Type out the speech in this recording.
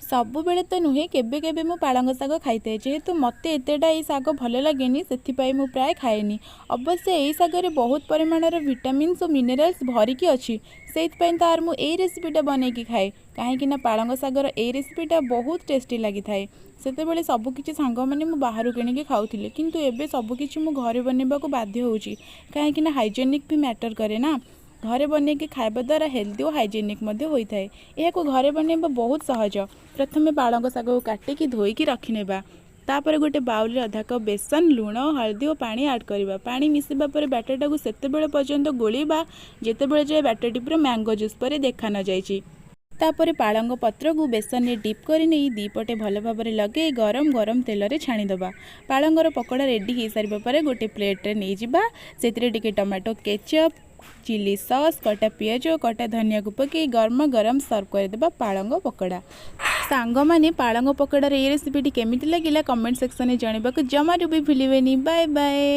ସବୁବେଳେ ତ ନୁହେଁ, କେବେ କେବେ ମୁଁ ପାଳଙ୍ଗ ଶାଗ ଖାଇଥାଏ। ଯେହେତୁ ମୋତେ ଏତେଟା ଏଇ ଶାଗ ଭଲ ଲାଗେନି, ସେଥିପାଇଁ ମୁଁ ପ୍ରାୟ ଖାଏନି। ଅବଶ୍ୟ ଏଇ ଶାଗରେ ବହୁତ ପରିମାଣର ଭିଟାମିନ୍ସ ଓ ମିନେରାଲ୍ସ ଭରିକି ଅଛି। ସେଇଥିପାଇଁ ତାର ମୁଁ ଏଇ ରେସିପିଟା ବନେଇକି ଖାଏ, କାହିଁକି ନା ପାଳଙ୍ଗ ଶାଗର ଏଇ ରେସିପିଟା ବହୁତ ଟେଷ୍ଟି ଲାଗିଥାଏ। ସେତେବେଳେ ସବୁକିଛି, ସାଙ୍ଗମାନେ, ମୁଁ ବାହାରୁ କିଣିକି ଖାଉଥିଲି, କିନ୍ତୁ ଏବେ ସବୁକିଛି ମୁଁ ଘରେ ବନେଇବାକୁ ବାଧ୍ୟ ହେଉଛି, କାହିଁକି ନା ହାଇଜେନିକ୍ ବି ମ୍ୟାଟର୍ କରେ ନା। ଘରେ ବନେଇକି ଖାଇବା ଦ୍ୱାରା ହେଲ୍ଦି ଓ ହାଇଜେନିକ୍ ମଧ୍ୟ ହୋଇଥାଏ। ଏହାକୁ ଘରେ ବନେଇବା ବହୁତ ସହଜ। ପ୍ରଥମେ ପାଳଙ୍ଗ ଶାଗକୁ କାଟିକି ଧୋଇକି ରଖିନେବା। ତାପରେ ଗୋଟେ ବାଉଲରେ ଅଧା କପ୍ ବେସନ, ଲୁଣ, ହଳଦୀ ଓ ପାଣି ଆଡ଼୍ କରିବା। ପାଣି ମିଶିବା ପରେ ବ୍ୟାଟରଟାକୁ ସେତେବେଳେ ପର୍ଯ୍ୟନ୍ତ ଗୋଳେଇବା, ଯେତେବେଳେ ଯାଏ ବ୍ୟାଟରଟି ପୁରା ମ୍ୟାଙ୍ଗୋ ଜୁସ୍ ପରି ଦେଖା ନଯାଇଛି। ତାପରେ ପାଳଙ୍ଗ ପତ୍ରକୁ ବେସନରେ ଡିପ୍ କରି ନେଇ ଦୁଇପଟେ ଭଲ ଭାବରେ ଲଗେଇ ଗରମ ଗରମ ତେଲରେ ଛାଣିଦେବା। ପାଳଙ୍ଗର ପକୋଡ଼ା ରେଡ଼ି ହେଇସାରିବା ପରେ ଗୋଟେ ପ୍ଲେଟ୍ରେ ନେଇଯିବା। ସେଥିରେ ଟିକେ ଟମାଟୋ କେଚଅପ୍, ଚିଲି ସସ୍, କଟା ପିଆଜ ଓ କଟା ଧନିଆକୁ ପକାଇ ଗରମ ଗରମ ସର୍ଭ କରିଦେବା ପାଳଙ୍ଗ ପକୋଡ଼ା। ସାଙ୍ଗମାନେ, ପାଳଙ୍ଗ ପକୋଡ଼ାର ଏଇ ରେସିପିଟି କେମିତି ଲାଗିଲା, କମେଣ୍ଟ ସେକ୍ସନରେ ଜଣାଇବାକୁ ଜମାରୁ ବି ଭୁଲିବେନି। Bye bye.